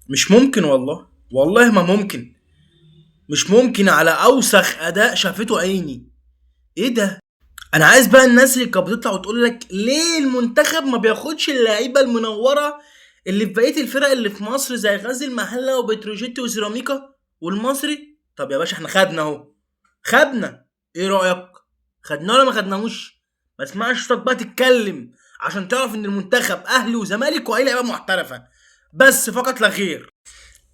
مش ممكن والله، والله ما ممكن، مش ممكن على اوسخ اداء شافته عيني. ايه ده؟ انا عايز بقى الناس اللي كانت بتطلع وتقول لك ليه المنتخب ما بياخدش اللعيبة المنورة اللي في بقية الفرق اللي في مصر زي غزل المحلة وبتروجيت وسيراميكا والمصري. طب يا باشا احنا خدنا اهو، خدنا، ايه رايك؟ خدناه ولا ما خدناهوش؟ ما اسمعش صوتك بقى تتكلم عشان تعرف ان المنتخب اهلي وزمالك واي لعيبة محترفه بس فقط لا غير.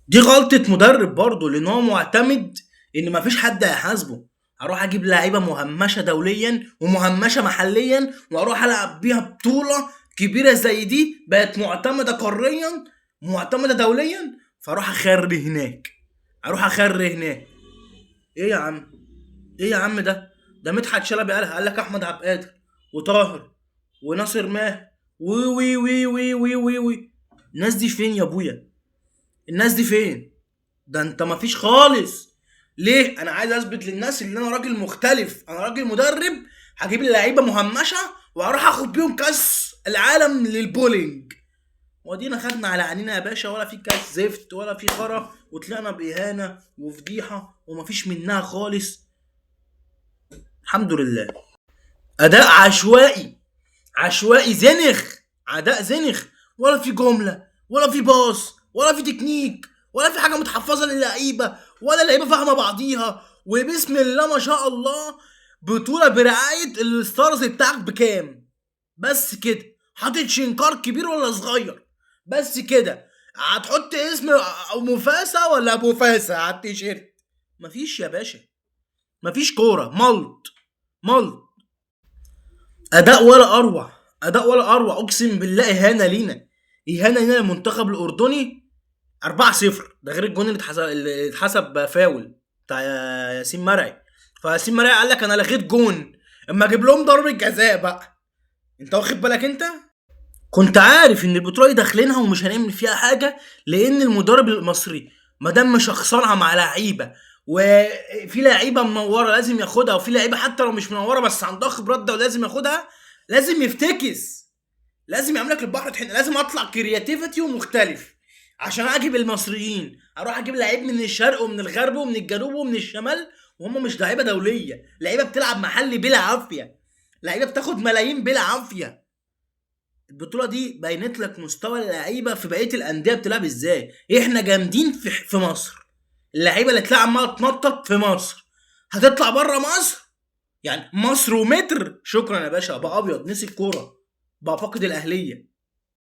دي غلطه مدرب برضه، لان هو معتمد ان مفيش حد هيحاسبه. هروح اجيب لعيبة مهمشه دوليا ومهمشه محليا واروح العب بيها بطوله كبيرة زي دي بقت معتمدة قاريا معتمدة دوليا، فاروح اخرب هناك، اروح اخرب هناك. ايه يا عم؟ ايه يا عم ده؟ ده مدحت شلبي قالها، قال لك احمد عبد القادر وطاهر وناصر ماهر وي وي وي وي وي وي وي. الناس دي فين يا ابويا؟ الناس دي فين؟ ده انت مفيش خالص. ليه؟ انا عايز اثبت للناس ان انا راجل مختلف، انا راجل مدرب هجيب لعيبة مهمشه واروح اخد بيهم كاس العالم للبولينج. وادينا خدنا على عينينا يا باشا، ولا في كاس زفت ولا في خرا، وطلعنا باهانه وفضيحه ومفيش منها خالص. الحمد لله. اداء عشوائي، عشوائي زنخ، اداء زنخ، ولا في جملة ولا في باص ولا في تكنيك ولا في حاجة متحفظه للعيبة، ولا اللعيبة فاهمه بعضيها. وبسم الله ما شاء الله بطوله برعاية الستارز بتاعك بكام؟ بس كده. حاطط شنكار كبير ولا صغير؟ بس كده. هتحط اسم مفاسة ولا ابو فاسة على التيشيرت؟ مفيش يا باشا، مفيش كورة، ملط ملط. اداء ولا اروع، اداء ولا اروع، اقسم بالله اهانه لينا، اهانه لينا. المنتخب الاردني 4-0، ده غير الجون اللي اتحسب فاول بتاع ياسين مرعي. فياسين مرعي قال لك انا لغيت جون، اما اجيب لهم ضربه جزاء بقى. انت واخد بالك؟ انت كنت عارف ان البطولة دي داخلينها ومش هنعمل فيها حاجة، لان المدرب المصري ما دام مشخصنها مع لعيبة، وفي لعيبة منورة لازم ياخدها، وفي لعيبة حتى لو مش منورة بس عندها خبرات ده ولازم ياخدها، لازم يفتكس، لازم يعمل لك البحر طحين، لازم اطلع creativity ومختلف عشان اجيب المصريين. اروح اجيب لعيب من الشرق ومن الغرب ومن الجنوب ومن الشمال، وهم مش لعيبة دولية، لعيبة بتلعب محلي بالعافية، لعيبة بتاخد ملايين بالعافية. البطولة دي بينت لك مستوى اللعيبة في بقية الاندية بتلعب ازاي. احنا جامدين في مصر، اللعيبة اللي تلاقي عماله تنطط في مصر هتطلع بره مصر، يعني مصر ومتر شكرا يا باشا، بقى ابيض، نسي الكورة، بقى فاقد الاهلية.